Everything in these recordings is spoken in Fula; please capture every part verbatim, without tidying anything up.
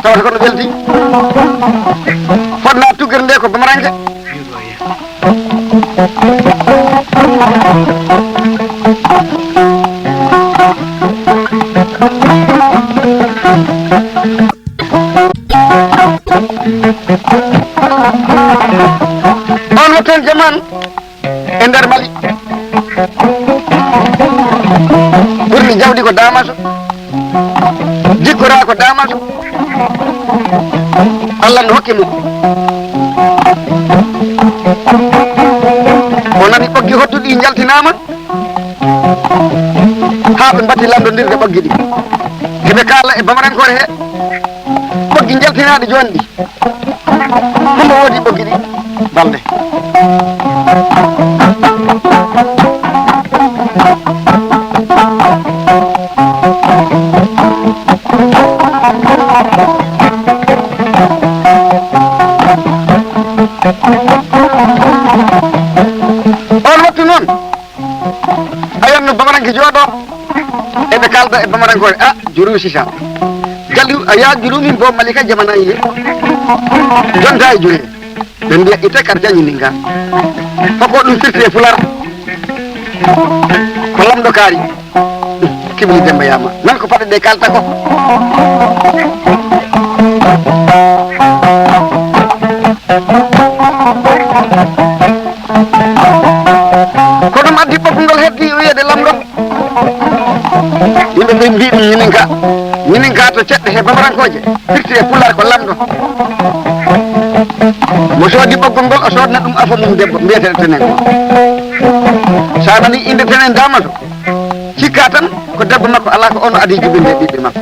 Tawata kono weldi. Fodna tuggere nde ko bamaranke. On wotton jaman e nder Mali. Ɓurmi jawdi ko Damaso, jikkora ko Damaso. Allah no hokki mo. O nani ɓoggi hodduɗi njaltinaama. Haa ɓe mbatti lanndondirde ɓoggi ɗi. Heɓe kaala e bamarankoore he. Ɓoggi njaltinaaɗi jooni ɗi. Hombo woodi ɓoggi ɗi? Balde. On wattu noon, a yiyatno bamaranke jooɗo, eɓe kaalda e bamarankoore. A, Juru Sisa. Jallu, a yaa Juru min bo Malika jamana yiye. Jonta e Juru. Ɓe mbiya ite kar jañi ninga. Hoko ɗum firti e Pular. Ko lamɗo kaari. Kibli Demba Yama. Nan ko paɗe ɗe kalta ko. Ko ɗum addi ɓoggol heddi wiyede lamɗo. Yimɓe ɓe mbi ɗum ñininka. Ñininka to ceɗɗe he bamarankoje. Firti e Pular ko lamɗo. Mo soodi ɓoggol ngol, o soodna ɗum afo mum debbo, mbiyetee Tenen. Sa nani innde Tenen Damaso, cikka tan ko debbo makko, alaa ko ono adii jibinde ɓiɓɓe makko.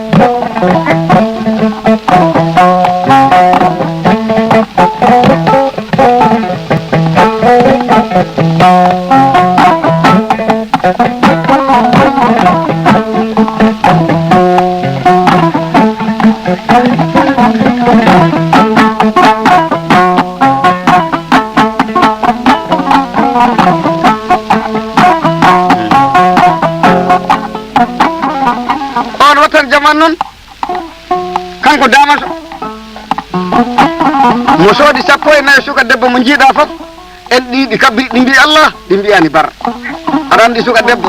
On wattan jaman noon, kanko Damaso, mo soodi sappo e nayo suka debbo mo njiiɗa fof, en ɗi, ɗi kabbi, ɗi mbi Allah, ɗi mbiyani bar. Aɗa andi suka debbo,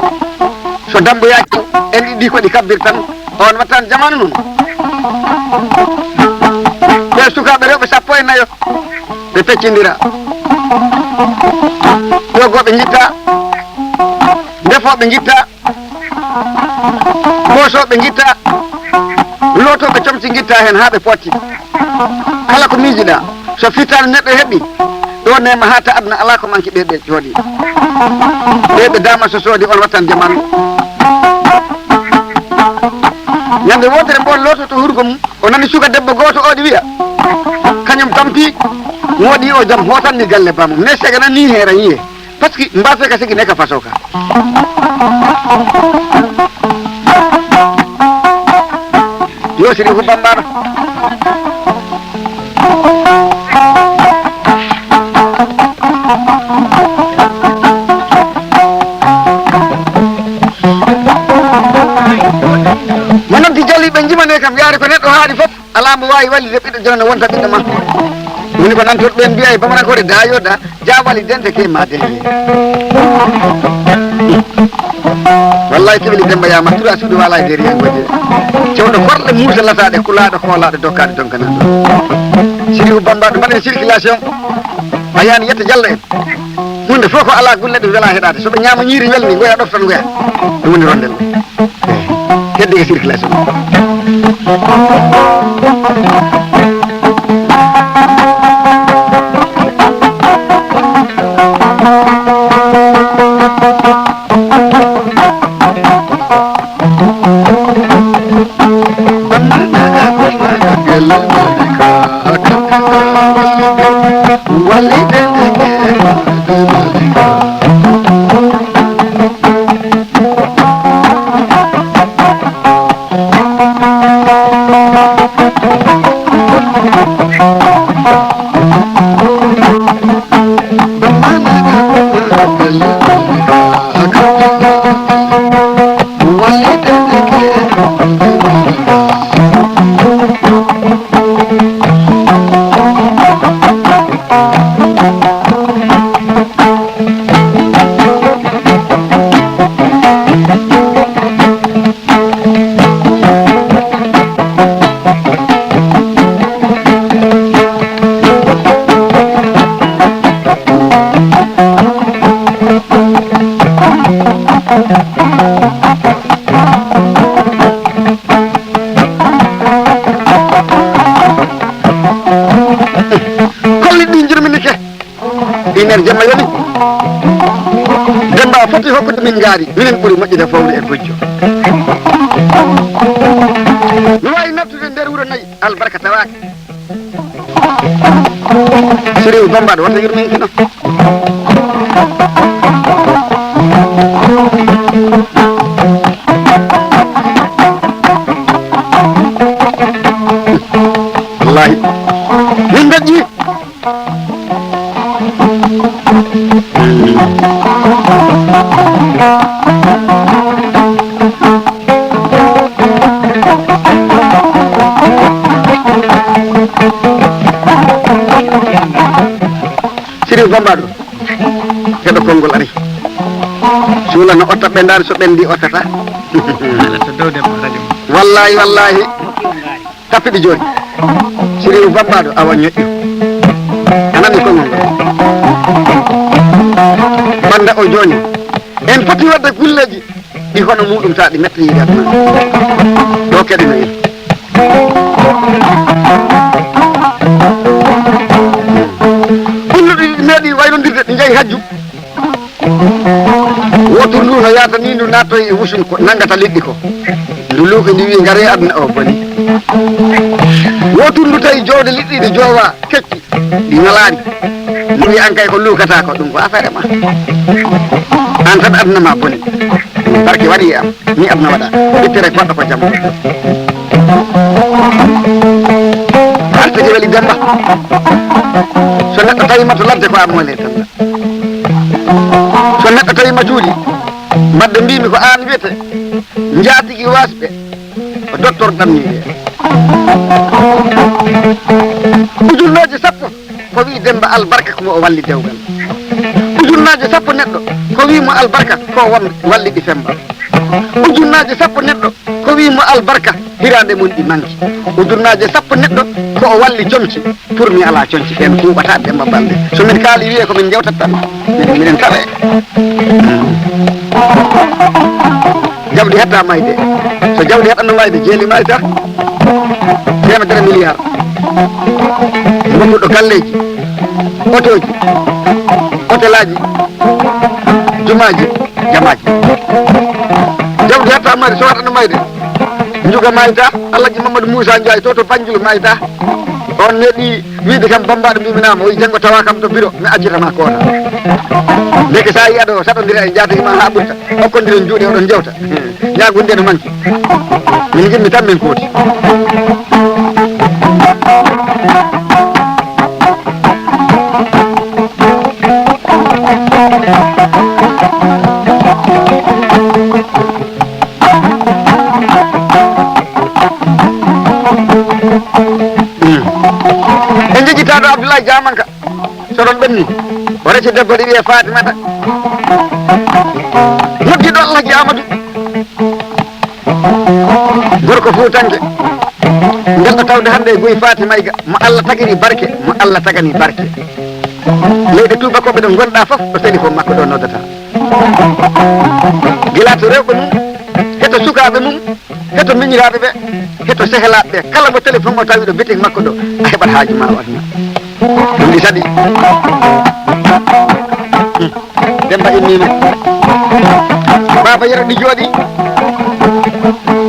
so damboyaki, en ɗi, ɗi ko ɗi kabbir tan. On wattan jamanu noon. Ɓe sukaaɓe rewɓe sappo e nayo, ɓe peccindira. Ƴoggooɓe ngitta, ndefooɓe ngitta, ɓoosooɓe ngitta, lootooɓe comci ngitta heen haa ɓe potti. Kala ko miijiɗa, so fittaande neɗɗo heɓi, ɗo nema haa ta aduna alaa ko manki ɓe ɓe jooɗi. Ɓe ɓe Damaso soodi on wattan jaman. Ñande wootere mbo loototo hurgo mum, o nani suka debbo gooto oɗi wiya, kañum tampi, woɗi o jam hootanni galle bamum. Ne sega nan ni heera yiye. Parce que mbafe ka sigi ne ka faso ka. Yo siri ko bambara. Mo noddi jali ɓe jimane kam yaari ko neɗɗo haali fof. Alaa mbo waawi wallude ɓiɗɗo jonne wonta ɓiɗɗo ma. Woni ko nantoto ɓen mbiya e bamanankore da yo da, ja wali dente ke ma dente. Wallahi kibili Demba Yama tura suudu wala e der yan goje. Cewɗo korɗe muusa lataɗe kulaaɗo koolaaɗo dokkaaɗo donkanaɗo. Sirihu Bamba ɗo mbaɗen circulation. A yani yetta jalla en. Hunde fof ko alaa gulle ɗe wela heɗaade. So ɓe ñaama ñiiri welni ngoya ɗoftan ngoya. Ɗum woni rondel. Hedde e circulation. Kolli ɗi njurminike. Iner jamma yoni. Demba foti hokkude min ngaari, minen ɓuri moƴƴude fowde e gujjo. Mi waawi nattude nder wuro nayi, albarka tawaaka. Siriw Bambaɗo, wata yurmin kino. Wallahi. Min mbeƴƴi. Siri Bambaɗo, heɗo konngol ari. Suula no otta ɓendaani, so ɓendi ottata. Ala to dow debbo radio. Wallahi, wallahi. Tappiɗi jooni. Siriw Bambaɗo awa ñoƴƴo. A nani konngol ngol? Banda o jooni. En foti wadde gulleeji ɗi hono muɗum ta ɗi metti yiɗat ma. Ɗo keɗino en. Ulluɗi ɗi meeɗi waynondirde ɗi njeyi hajju. Wootur ndu no yaata ni ndu naattoy e wusun ko nangata liɗɗi ko. Ndu luuki ndi wi'i ngare aduna o boni. Wootur ndu tawi jowde liɗɗi ɗi joowa kecci ɗi ngalaani. Ndu wi'i an kay ko luukata ko ɗum ko affaire ma. An tan aduna ma boni. Barke waɗi e am. Ni aduna waɗa. Ittere goɗɗo ko jam. Artigi weli Demba. So neɗɗo tawi ma to ladde ko a moole tan. So neɗɗo tawi ma cuuɗi, mbadde mbimi ko an wiyete njaatigi wasɓe, ko docteur dammi wiye. Ujunnaaje sappo ko wi Demba albarka ko mo o walli dewgal. Ujunnaaje sappo neɗɗo ko wi mo albarka ko o wam-, walli ɗi femba. Ujunnaaje sappo neɗɗo ko wi mo albarka hiraande mum ɗi manki. Ujunnaaje sappo neɗɗo ko o walli comci. Pour mi alaa conci ɓen kuuɓata Demba Balde. So min kaali wiye ko min jewtat tan. Min, minen tawe. Jawdi hetta mayde. So jawdi heɗanno mayde, jeeli mayta. Temedere milliard. Ngombuɗo galleeji, otooji, hotelaaji, jumaaji, jamaaji. Jawdi hetta mayde, so waɗanno mayde. Njuga mayta, Alhaji Mamadou Moussa Ndiaye to, to Banjul mayta. On neɗɗi wiide kam Bambaɗo mbiminama, o wi janngo tawa kam to biro, mi accitama koota. Ndeke sa yi aɗo saɗodira e jaatigi ma ha ɓurta, okkondiren juuɗe oɗon jewta. Ñagunde no manki. Min jimmi tan min kooti. En jejjitaɗo Abdoulaye Diamanka, so ɗon ɓenni, o resi debbo ɗiɗi e Fatimata. Noddiɗo Alhaji Amadou, gorko Fuutanke, ngal ɗo tawde hannde e Guy Fatima Ayga, mo Allah tagiri barke, mo Allah tagani barke. Leyɗe tuubakooɓe ɗo ngonɗa fof, ko téléphone makko ɗo noddata. Gila to rewɓe mum, heto sukaaɓe mum, heto miñiraaɓe ɓe, heto sehelaaɓe ɓe. Kala mo téléphone o tawi ɗo bitik makko ɗo, a heɓat haaju ma o aduna. Ɗum ɗi saɗi. Demba immima. Baba Yero ɗi jooɗi.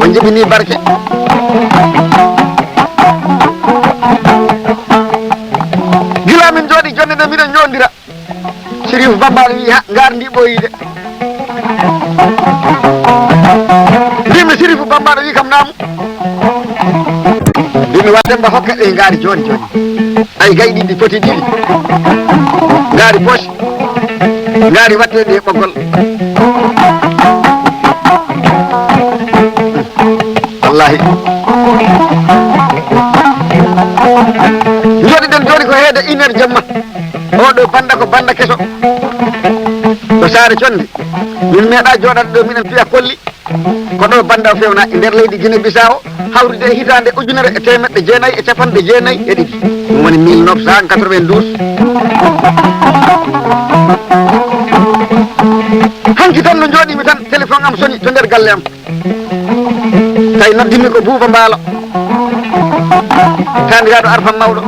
O jibini barke. Gila min jooɗi jonde nde miɗen ñoondira. Sirif Bambaɗo wi ha ngar ndi ɓooyi de. Mbimi Sirif Bambaɗo wi kam naamu. Mbimi wa Demba hokka ɗe ngaari joni joni. Ay gay ɗiɗi poti ɗiɗi. Ngaari poche. Ngaari watte ɗe ɓoggol. Wallahi. Jooɗiɗen joni ko heede une heure jamma. Oɗo banda ko banda keso. Ko saare conde. Min meeɗa jooɗade ɗo minen piya kolli. Ko ɗo banda o fewna e nder leydi Guinée Bissau, hawrude e hitaande ujunere e teemeɗɗe jeenayi e capanɗe jeenayi e ɗiɗi. Ɗum woni mille neuf cent quatre-vingt-douze. Hanki tan no jooɗimi tan, Lem. Tawi noddimi ko Buuba Mbaalo, taaniraaɗo Arfan Mawɗo,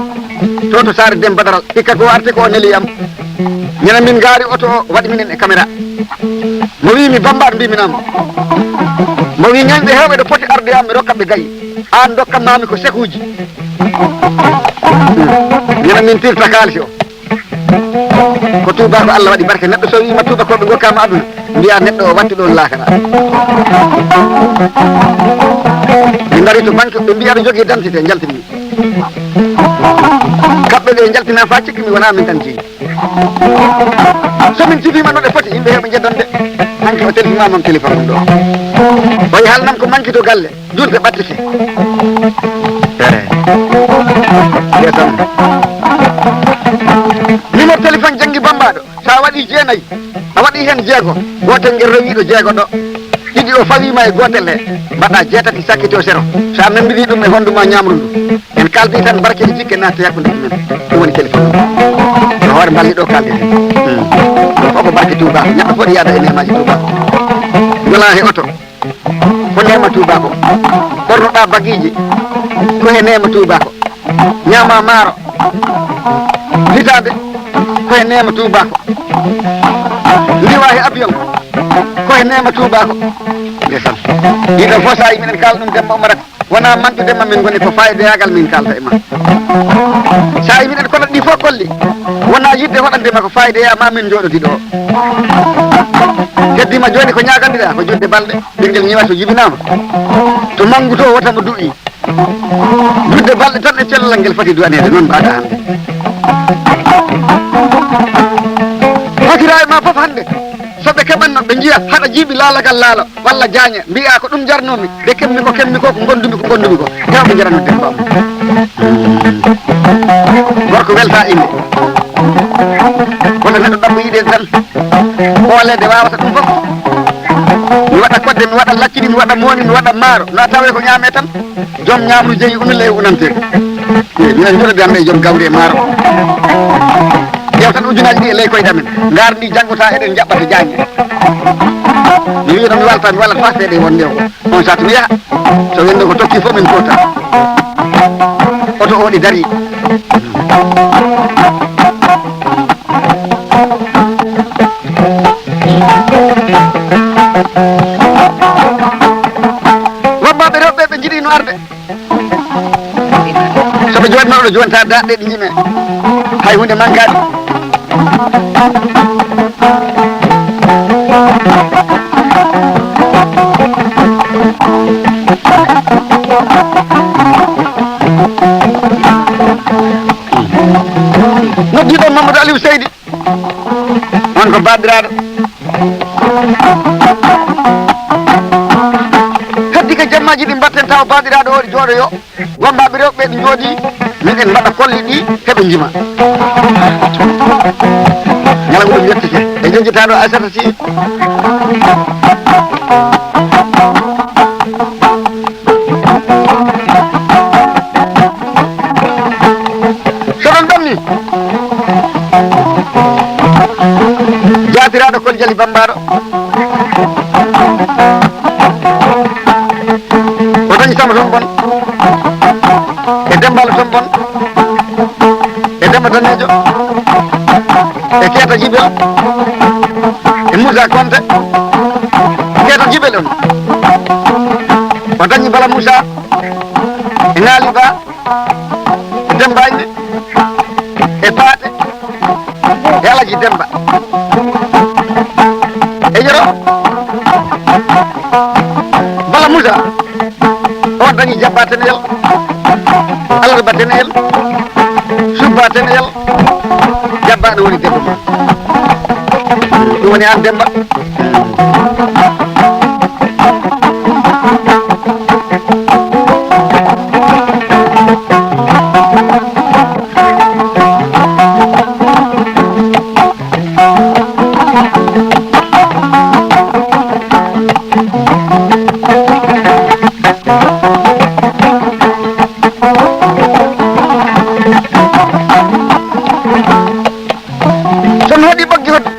to to Saare Demba Daral. Hikka ko arti ko o neli am. Ñande min ngaari oto o waɗi minen e caméra. Mo wi mi Bambaɗo mbi mi naam. Mo wi ñañɓe heewɓe ɗo poti arde am mi rokka ɓe gayi. Aan ndokkan mami ko sekuuji. Ñande min tirta kaalisi o. Ko tuuba ko Allah waɗi barke. Neɗɗo so wiima tuuba ko ɓe gokkama aduna, mbiya neɗɗo o watti ɗon laakara. Ɓe ngari to banque, ɓe mbiya aɗa jogii dentité, njaltini. Kaɓɓe ɓe njaltina fa cikki mi wona min tan jeyi. So min cifima no ɗe poti, yimɓe heɓe jeddan de. Hanki o telfima noon téléphone ɗum ɗo. O yi haalnam ko manki to galle. Julde ɓattike. Eeyi. Ndesan. Numéro téléphone janngi Bambaɗo. So a waɗi jeenayi, a waɗi heen jeego, gootel ngel rewiiɗo jeego ɗo. Ɗiɗi o fawiima e gootel he, mbaɗa jeetati sakkiti o sero. So a memmbini ɗum e hondu ma ñaamru ndu. En kaaldi tan barke e jikke naatti hakkunde men. Ɗum woni téléphone. No hoore mballi ɗo kaaldi ten. Hmm. Ɗum fof ko barke Touba. Neɗɗo foti yaada e neemaji Touba. Wala he oto. Ko neema tuubaako. Ɓornoɗaa bagiiji, ko he neema tuubaako. Ñaama maaro, hitaande, ko he neema tuubaako. Ndiwa he avion, ko he neema tuubaako. Ndesan. Ɗiɗo fof so a yi minen kaala ɗum Demba Umar, wonaa mantude ma min ngoni ko faayideyagal min kaalta e ma. So a yi minen kono ɗi fof kolli, wonaa yiɗde hoɗande ma ko faayideya ma min njooɗodi ɗo. Heddima jooni ko ñaagandiɗa ko juɗde balɗe. Ɓinngel ñiwa so jibinaama to manngu to wota mo du'i. Duɗde balɗe tan e cellal ngel foti du'aneede, noon mbaɗa hannde. Fakiraaɓe ma fof hannde, so ɓe keɓanno, ɓe njiya haɗa jiiɓi laalagal laalo walla jaañe, mbiya ko ɗum jarnoomi, de keɓmi ko, keɓmi ko, ko ngonndumi, ko ngonndumi ko. Hewɓe njaranno Demba am. Gorko welta innde. Wota neɗɗo ɗaɓɓo yiɗeede tan. Ɓooleede waawata ɗum fof. Mi waɗa kodde, mi waɗa lacciri, mi waɗa mooni, mi waɗa maaro. Na tawe ko ñaame tan. Joom ñaamru jeyi unule e unante. Eyi, minen jooɗodi hannde e joom gawri e maaro. Ƴeew tan ujunaji ɗi e ley koyɗe amen. Ngaar ndi janngota eɗen jaɓɓata jaañe. Mi wiino mi walta, mi wallat faa seeɗa e wonde o. On saatu mi yaha. So wonno ko tokki fof min koota. Oto o ɗi dari. Wammbaaɓe rewɓe ɓe njiɗi no arde. So ɓe jooɗnoo ɗo jonta daɗɗe ɗi njime. Hay huunde mankaani. Noddiɗo Mamadou Aliou Seydi. On ko baabiraaɗo. Heddi ko jemmaaji ɗi mbatten tawa baabiraaɗo o jooɗoyo. Wammbaaɓe rewɓe ɗi njooɗi, min en mbaɗa kolli ɗi heɓe njima. Ñala ngu ɗum yettike. E jejjitaaɗo Aysata Si. So ɗon ɗon ni, jaatiraaɗo Koli Jali Bammbaaɗo, o dañi Sama Tombon, e Dembaalo Tombon, e Demba Daneejo, e Keeta Jibel, e Moussa Konte, Keeta Jibel on. O dañi Bala Moussa, e Ŋaali Ba, e Demba Ayne, e Paate, e Alaji Demba, e Yero, Bala Moussa. On dañi Jabba Tenel, Alarba Tenel, Subba Tenel, Jabba no woni debbo ma. Ɗum woni aan Demba. So mi heɓi ɓoggi hoɗde,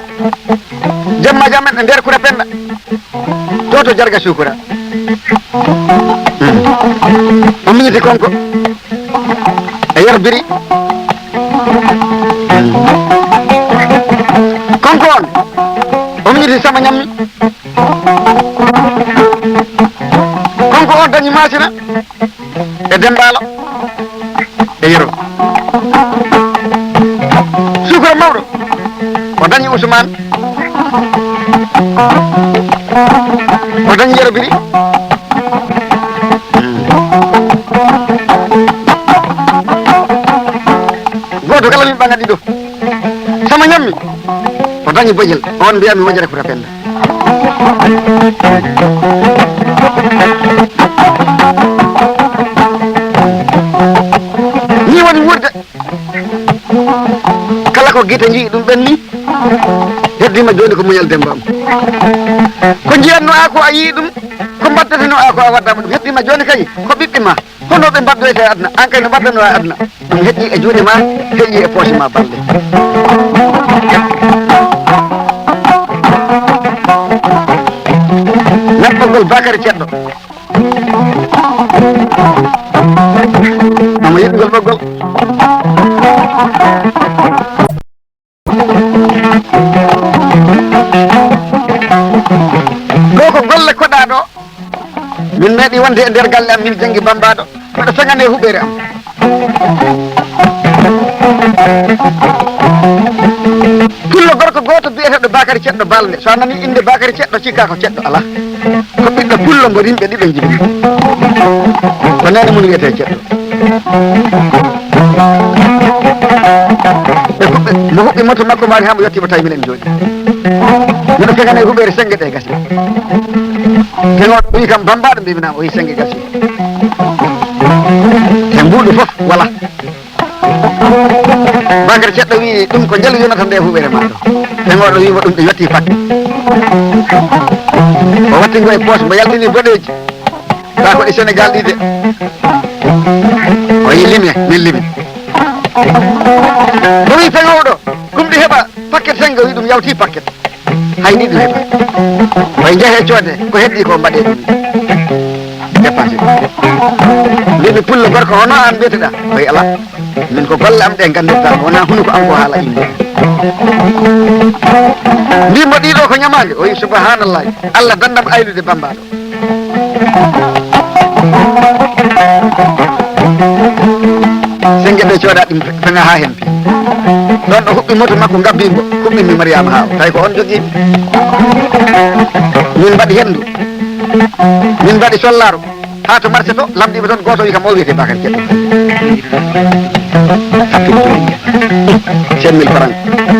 jemma jam en e nder Kura Penda. To to Jarga Sukura. Hmm. O miñiti Konko e Yero Biri. Hmm. Konko on, o miñiti Sama Ñammi. Konko on dañi Masina e Dembaalo e Yero. Sukura mawɗo, o dañi Usmaan, o dañi Yero Biri. Gooto kala min ɓaŋa ɗiɗo. Sama Ñammi, o dañi Boƴel, on mbiyami Wojere Kuta Penda. Ni woni wuurde. Kala ko gite njiyi ɗum ɓenni, heddima joni ko muñal Demba am. Ko jiyatno-ɗaa ko a yii ɗum, ko mbaɗdatno-ɗaa ko a waɗdama ɗum, heddima joni kay ko ɓiɓɓe ma. Hono ɓe mbaɗdoyta e aduna, an kay no mbaɗdanno e aduna. Ɗum heƴƴi e juuɗe ma, heƴƴi e poche ma balɗe. Naɓɓol ngol Bakary Ceddo. Omo yiɗi ngol ɓoggol. Ɗo ko golle koɗaaɗo. Min meeɗi wonde e nder galle am, min janngi Bambaɗo. Mbeɗa feŋane huɓeere am. Pullo gorko gooto biyeteeɗo Bakary Ceddo Balde. So a nani innde Bakary Ceddo, cikka ko ceddo alaa. Ko ɓiɗɗo pullo mbo rimɓe ɗiɗo njiɗi. Ko neene mum wiyetee Ceddo. Ɓe huɓɓi, mo huɓɓi moto makko maari haa mo yettiima tawi minen njooɗi. Mino feŋane huɓeere sennge ɗe gasi. Feŋooɗo wi kam Bambaɗo mbimi naam, o wi sennge gasi. E mbuuɗu fof wala. Bakary Ceddo wi ɗum ko njelu yonata nde huɓeere ma ɗo. Feŋooɗo wi mo ɗum ɗo yotti fakke. O watti ngo e poche, mbo yaltini boɗeeji. Ka ko e Sénégal ɗi de. O yi lime, min lime. O wi feŋooɗo, ɗum ɗi heɓa paquet senngo, wi ɗum yawti paquet. Hay ni ɗum heɓa. O yi njehe coode, ko heddi ko mbaɗe ɗum. Dépensé. Mbimi pullo gorko, hono an mbiyeteɗa? O yi ala. Min ko golle am ɗe nganndirta, wona hunuko am ko haala inde. Mbimo ɗiɗo ko ñamaande, o yi subhanallah. Allah dandam aylude Bambaɗo. Sennge ɓe cooda ɗum feŋa haa hempi. Ɗon ɗo huɓɓi moto makko, ngabbimbo, huɓɓinmi Mariama haa o. Tawi ko on jogii. Min mbaɗi henndu. Min mbaɗi sollaaro. Haa to marché to, lamndiiɓe toon, gooto wi kam o wiyetee Bakary Ceddo. Happy. Sept mille francs.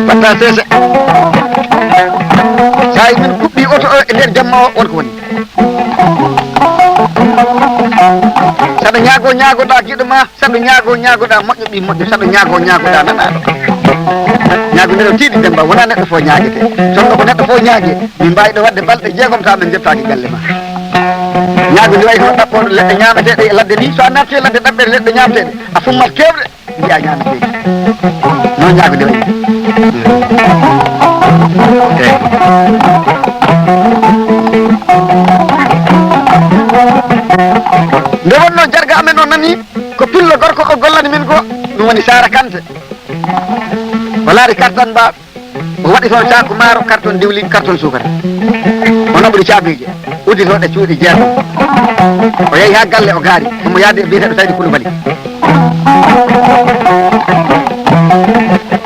Watta seese. Sa yi min kuɓɓi oto o e nder jamma o, won ko woni. Saɗa ñaago, ñaagoɗa giɗo ma, saɗa ñaago, ñaagoɗa moƴƴo ɓi moƴƴo, saɗa ñaago, ñaagoɗa nanaɗo. Ñaago nde ɗo tiiɗi Demba, wona neɗɗo fof ñaagete. Sonno ko neɗɗo fof ñaage, min mbawi ɗo wadde balɗe jeegom taw min jettaki galle ma. Ñaago nde wayi hono ɗaɓɓoɗo leɗɗe ñaameteɗe e ladde ni, so a natti e ladde ɗaɓɓere leɗɗe ñaameteɗe, a fummat kewɗe. Mbiya ñaami keeki. Noon ñaago nde wayi. Eey. Nde wonno jarga amen o nani ko pillo gorko o gollani min ko, ɗum woni Sara Kante. O laari kartan mba, o waɗi toon saaku maaro, karton diwlin, karton suukara. O naɓori caabiije. Udditooɗe cuuɗi jeegom. O yehi haa galle, o gaari. Omo yahdi e biyeteeɗo Saydu Kulubali.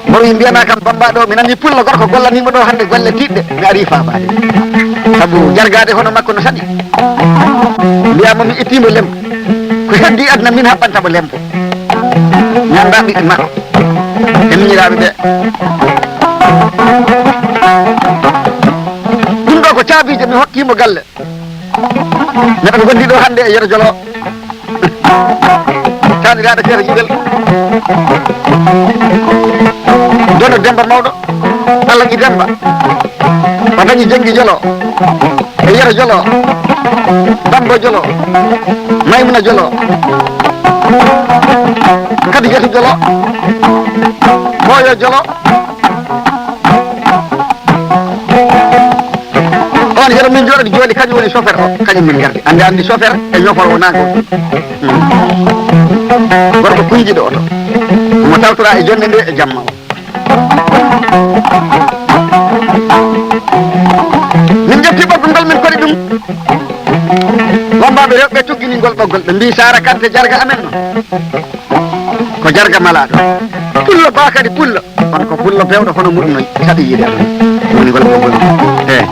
Mboɗo wi mbiyana kam Bambaɗo, mi nani pullo gorko gollaniimo ɗo hannde golle tiiɗɗe. Mi arii faabaade. Sabu jargaade hono makko no saɗi. Mbiyamo mi ittiimo lempo. Ko heddi aduna min haɓɓantamo lempo. Mi annda ɓiɓɓe makko. E miñiraaɓe ɓe. Ɗum ɗo ko caabiije mi hokkiimo galle. Neɗɗo gondi ɗo hannde e Yero Jolo. Taniraɗo Ceerno Jiɓel. Dono Demba Mawɗo. Alla ji Demba. O dañi Jengi Jolo. E Yero Jolo. Bambo Jolo. Maymuna Jolo. Kadijatu Jolo. Boyo Jolo. On Yero min Ɗon jooni kañum woni chauffeur o, kañum min ngardi. Annde anndi chauffeur e ñofor wonaa gootum. Hmm. Gorko kuñjiɗo oto. Mo tawtoraa e jonnde nde e jamma o. Min ƴetti ɓoggol ngol, min koɗi ɗum. Wambaaɓe rewɓe tuggini ngol ɓoggol, ɓe mbii, "Saara Kante, jarga amen non." Ko jarga malaaɗo. Pullo Bakari Pullo. On ko pullo pewɗo hono muɗum noy. Saɗi yiide aduna. Woni ngol ɓoggol. Eey.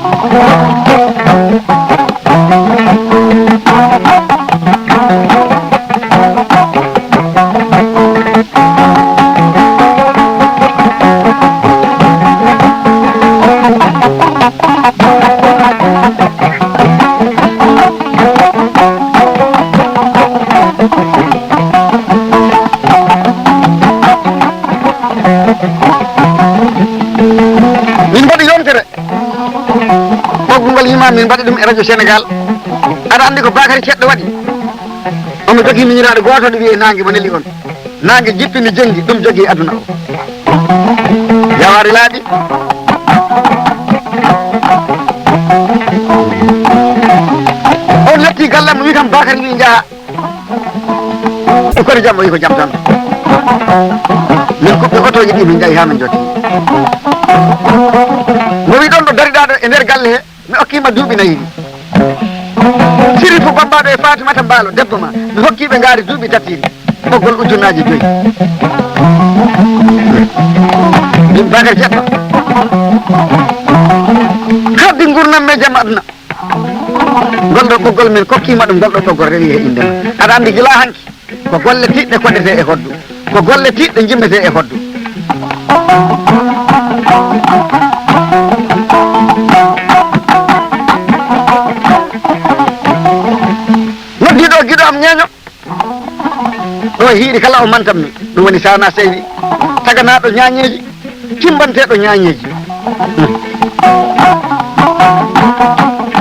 Min mbaɗi yontere. Ɓoggol ngol yima min mbaɗi ɗum e Radio Sénégal. Aɗa anndi ko Bakary Ceddo waɗi? Omo jogii miñiraaɗo gooto ɗo wiyee Naange mo neli on. Naange jippini jenngi, ɗum jogii aduna o. Yawaari laaɓi. On yettii galle am, wi kam Bakary wi njaha. Ko kori jam, o wi ko jam tan. Min kuɓɓi otooji ɗi, min njahi haa min njotti. Mo wi ɗon ɗo dariɗaa ɗo e nder galle he, mi okkiima duuɓi nayiri. Sirifu Bambaɗo e Fatimata Mbaalo, debbo ma, mi hokkii ɓe ngaari duuɓi tatiiri. Ɓoggol ujunnaaje joyi. Min Bakary Ceddo. Kaddi ngurnam me jam aduna. Ngol ɗo ɓoggol min kokkiima ɗum, ngol ɗo ɓoggol rewi he innde ma. Aɗa anndi gila hanki, ko golle tiiɗɗe koɗetee e hoddu. Ko golle tiiɗɗe njimmetee e hoddu. Noddiiɗo giɗo am ñeeño. Ɗo e hiiɗi kala o mantam mi. Ɗum woni Saana Seydi. Taganaaɗo ñaañeeji. Timbanteeɗo ñaañeeji.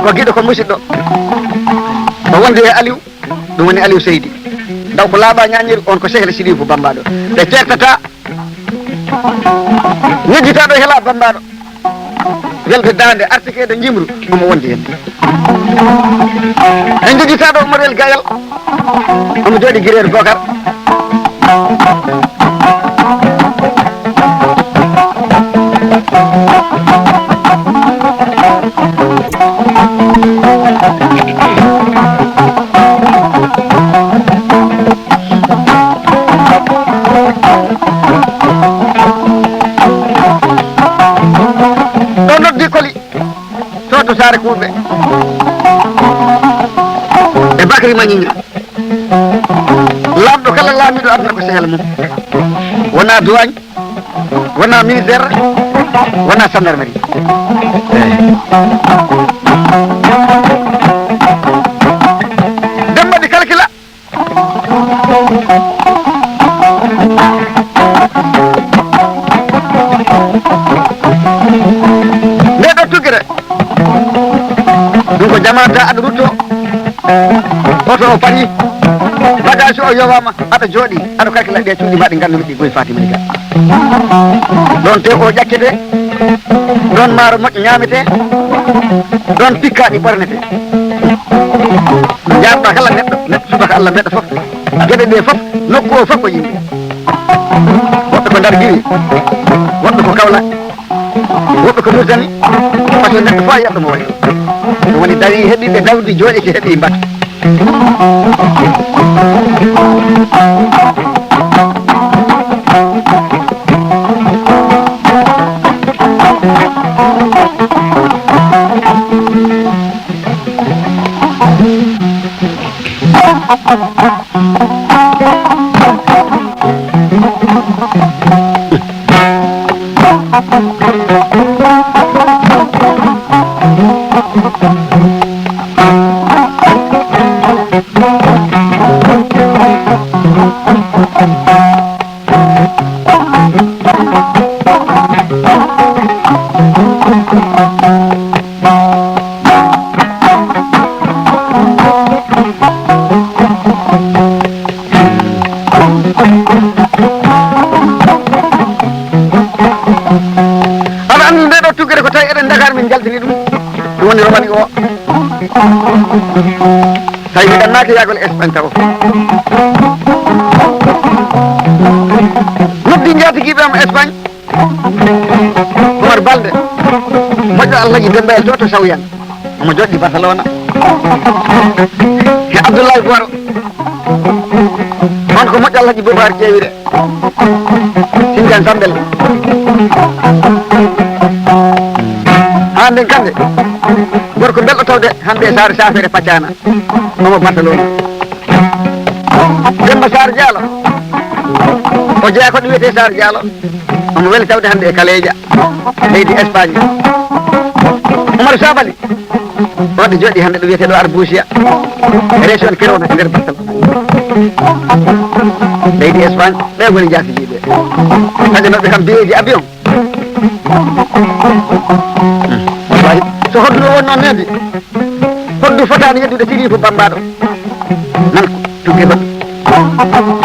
Ko giɗo ko musiɗɗo. O wondi e Aliou. Ɗum woni Aliou Seydi. Daw ko laaɓa ñaañeeru, on ko sehre Sirifu Bambaɗo. Ɓe ceertata. Ngejjitaaɗo hela Bambaɗo. Welde daande, artikeede njimru, omo wondi heen. En njejjitaaɗo Umar El Gayal, omo jooɗi Gireer Bokar. Ɗo noddi Koli, to, to Saare Kuuɓe. E Bakary Mañiña. Laamɗo kala laamiiɗo aduna ko sehel mum. Wonaa duwaañ, wonaa ministère, wonaa gendarmerie. Demba Di Kalkila. Nde ɗo tugire, ɗum ko jamaata aɗa rutto, oto o paɗi, bagage o yowama, aɗa jooɗi, aɗa kalkila ɗe cuuɗi mbaɗi nganndu miɗɗi goy Fatima Diga. Ɗon te o ƴakkete, ɗon maaro moƴƴo ñaamete, ɗon pikkaaɗi ɓornete. Jaarɗa kala neɗɗo, neɗɗo subaka Allah mbeɗa fof. Geɗe ɗe fof, nokku o fof ko yimɓe. Woɓɓe ko Ndar Giri, woɓɓe ko Kaolack, woɓɓe ko Mauritanie, parce que neɗɗo fof a yiyat ɗo mo waɗi. Ɗum woni dawi heɓi ɓe dawdi, jooɗi ki heɓi mbatu. Aɗa anndi nde ɗo tuggere ko tawi eɗen Dakar min njaltini ɗum. Ɗum woni romani o. Tawi mi ɗannaaki yahgol Espagne taw. Noddi njaatigiiɓe am Espagne. Omar Balde, moƴƴo Alhaji Dembayel to, to Sawyan. Omo joɗɗi Barcelona. E Abdoulaye Boro. On ko moƴƴo Alhaji Boubacar Ƴeewire. Sindian Sambel. Haa nden kande. Gorko belɗo tawde hannde e Saare Saafere Paccaana. Omo Barcelona. Demba Sarr Diallo. O jeyaa ko ɗum wiyetee Sarr Diallo. Omo weli tawde hannde e Kaleeja, leydi Espagne. Oumar Sabali, waɗde jooɗi hannde ɗo wiyetee ɗo Arbusia, région Kerona e nder Barcelona. Leydi Espagne, ɓe ngoni njaatigi ɓe. Kadi maɓɓe kam biyeeji avion. Wallahi, so hoɗdu o wonno needi, hoɗdu fotaani yeddude siriifu bambaɗo. Nan ko tugge baɗɗo.